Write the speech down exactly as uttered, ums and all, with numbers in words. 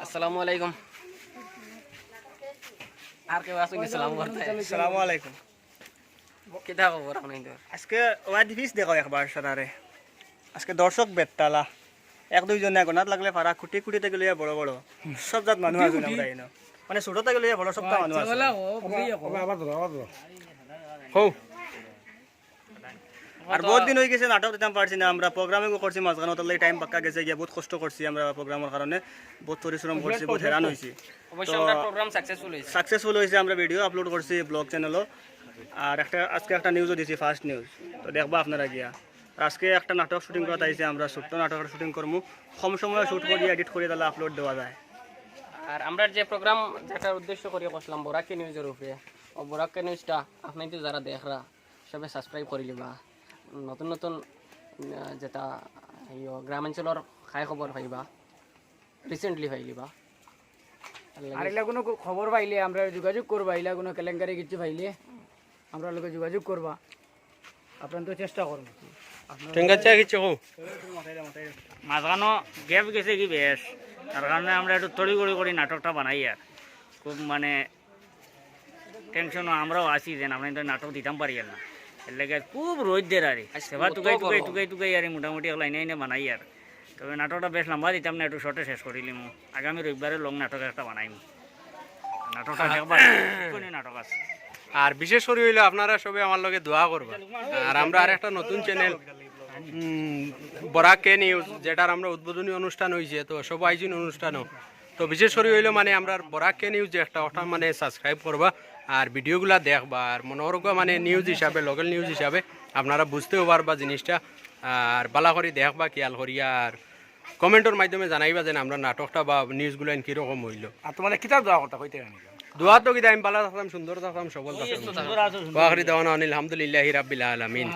আসসালামু আলাইকুম। আর কেউ আছো নি সালাম করতে? আসসালামু আলাইকুম। কিতা খবর আপনাইনতর? আজকে ওয়াইড পিস দেখাও একবার সারারে। আজকে দর্শক বেতালা, এক দুইজনে গনাত লাগলে পারা, কুটি কুটি থাকি লইয়া বড় বড় সব জাত মানুষ আছইন আমরা ইনো। মানে ছোট থাকি লইয়া বড় সবটা মানুষ আছে। হৌ। আর বহুত দিন অই গেছে নাটক দিতাম পারছি না। আমরা প্রোগ্রামে করছি মাঝখানো, তার লাগি টাইম পাক্কা গেছে গিয়া, বহুত কষ্ট করছি আমরা প্রোগ্রামর কারণে, বহুত পরিশ্রম করছি, বহুত হেরান অইছি। অবশ্য আমরা প্রোগ্রাম সাকসেসফুল অইছে। সাকসেসফুল অইছে, আমরা ভিডিও আপলোড করছি ব্লগ চ্যানেলও। আর একটা আজকে একটা নিউজও দিছি, ফার্স্ট নিউজ, তো দেখবা আপনারা গিয়া। আর আজকে একটা নাটক শুটিং করাত আইছি আমরা, ছোট্ট নাটকের শুটিং করমু, কম সময়ে শুট করি এডিট করি তাহলে আপলোড দেওয়া যায়। আর আমরা যে প্রোগ্রাম যেটার উদ্দেশ্য করি করছিলাম বরাক কে নিউজের উপরে, ও বরাক কে নিউজটা আপনাইনতে যারা দেখরা সবে সাবস্ক্রাইব করি লিবা। নতুন নতুন আহ, যেটা ইয়ো গ্রামাঞ্চলর খাই খবর পাইবা, রিসেন্টলি পাই লিবা। আর এগুলা কোনো খবর পাইলে আমরা যোগাযোগ করবা, এগুলা কোনো কেলেঙ্কারি কিছু পাইলে আমরা লগে যোগাযোগ করবা। আপনারা তো চেষ্টা করবো। টেঙ্গাচা কিছু কও। মাঝখানো গ্যাপ গেছে কি বেশ, তার কারণে আমরা একটু তড়িঘড়ি করি নাটকটা বানাই। আর খুব মানে টেনশনও আমরাও আছি যেন আমরা কিন্তু নাটক দিতাম পারি আর না। এর লাগে খুব রোদ দের আরে সেবা টুকাই টুকাই টুকাই টুকাই আর মোটামুটি এক লাইনে আইনে বানাই। আর তবে নাটকটা বেশ লম্বা দিতাম না, একটু শর্টে শেষ করিলিমু। আগামী রবিবারে লং নাটক একটা বানাইমু। নাটকটা দেখবা, এক্ষুনি নাটক আছে। আর বিশেষ করি অইলো আপনারা সবে আমার লগে দোয়া করবা। আর আমরা আর একটা নতুন চ্যানেল বরাক কে নিউজ, যেটার আমরা উদ্বোধনী অনুষ্ঠান অইছে, তো সব আইছইন অনুষ্ঠানও। তো বিশেষ করি অইলো মানে আমরা বরাক কে নিউজ যে একটা ওটা মানে সাবস্ক্রাইব করবা আর ভিডিওগুলা দেখবা। আর মনে করবা মানে নিউজ হিসাবে, লোকাল নিউজ হিসাবে আপনারা বুঝতেও পারবা জিনিসটা। আর বালা করি দেখবা, খেয়াল করিয়া আর কমেন্টর মাধ্যমে জানাইবা যেন আমরা নাটকটা বা নিউজগুলাইন কিরকম অইলো। আর তোমার কিতাব দোয়া করতা কইতে জানি। দোয়া তো কিতা, আমি বালা থাকতাম, সুন্দর থাকতাম, সবল থাকতাম। ওয়া আখিরি দাওয়ানা আনিল হামদুলিল্লাহি রাব্বিল আলামিন।